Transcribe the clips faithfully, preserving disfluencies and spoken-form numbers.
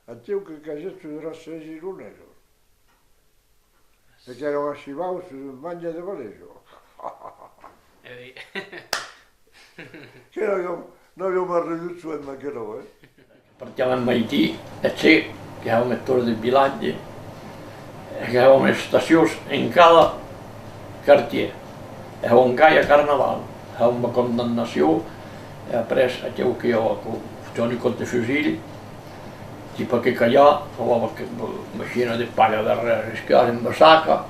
Aquiu que casèt sus era Sesironesa. E qu'èra un achival sus un mange de Valesa. E oui. Que n'aviam, n'aviam arridut soent d'aquerò, eh? Partiam en maitin, e che, que hèvam eth torn deth vilatge, e que hèvam estacions en cada quartièr. E hèvam caiha Carnaval, hèvam ua condamnacion, e après, aquiu que i a, que fotián un còp de fusilh, tipa que calha, que hèva que, machina de palha darrèr, riscar en basaca,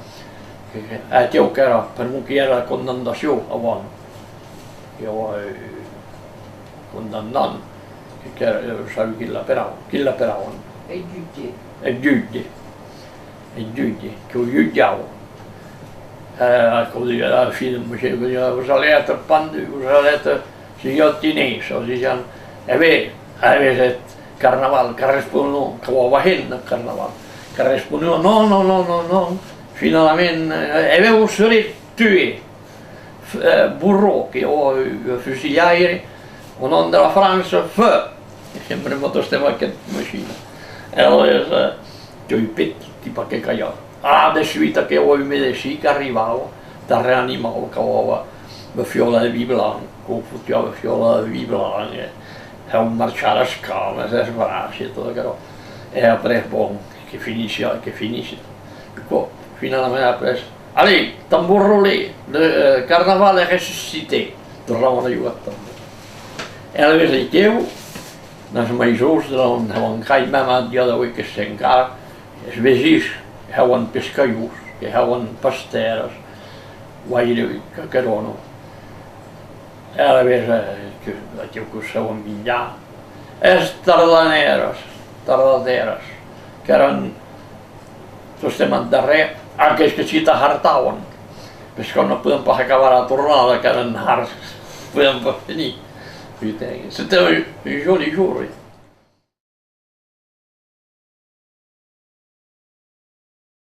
que, que, aquiu qu'èra, pr'amor que i èra condamnacion avant, que i a, eh, condamnant, que, qu'èra, eh, sabi qui l'aperavan, qui l'aperavan? Eth jutge. Eth jutge. Eth jutge, que o jutjava. Eh, que o diguèt, a la fin, machina, que diguèt, vous allez être pendu, vous allez être guillotiné, o disián, e ben, alavetz eth Carnaval, qu'arresponiá, qu'auia hènt eth Carnaval, qu'arresponiá, non, non, non, non, non, finalament, eh, e ben, vous serez tué. F-, eh, Borró, que i a, eh, fusilhaire, au nom de la France, feu! E sempre me tostem aqueth machina. E alavetz, eh, qu'ei pet, tipa que calha. Ah, de suita que i a un medecin qu'arribava, tà reanimar, qu'auia ua fiòla de vin blanc, que o fotiá ua fiòla de vin blanc, e, e hèu marchar es cames, es braci e tot aquerò. E après, bon, que finissiá, que finissiá. Aquò, finalament, après, allez, tambour roulé, le, euh, carnaval est ressuscité. Tornavan a jogar tambor. E alavetz, aquiu, enas maisons, on, on cai mèma a dia d'aué que s'encara, es vesins que hèvan pescadors, que hèvan pastèras, guaire qu'aquerò, non? E alavetz, eh, que, aquiu que se hèvan minjar, es tardanèras, tardadèras, qu'èran tostemp ath darrèr, aqueths que s'i t'ahartavan, perque non podian pas acabar era tornada, qu'èran harts, podian pas finir. Putain, c'était un, un joli jour, oui.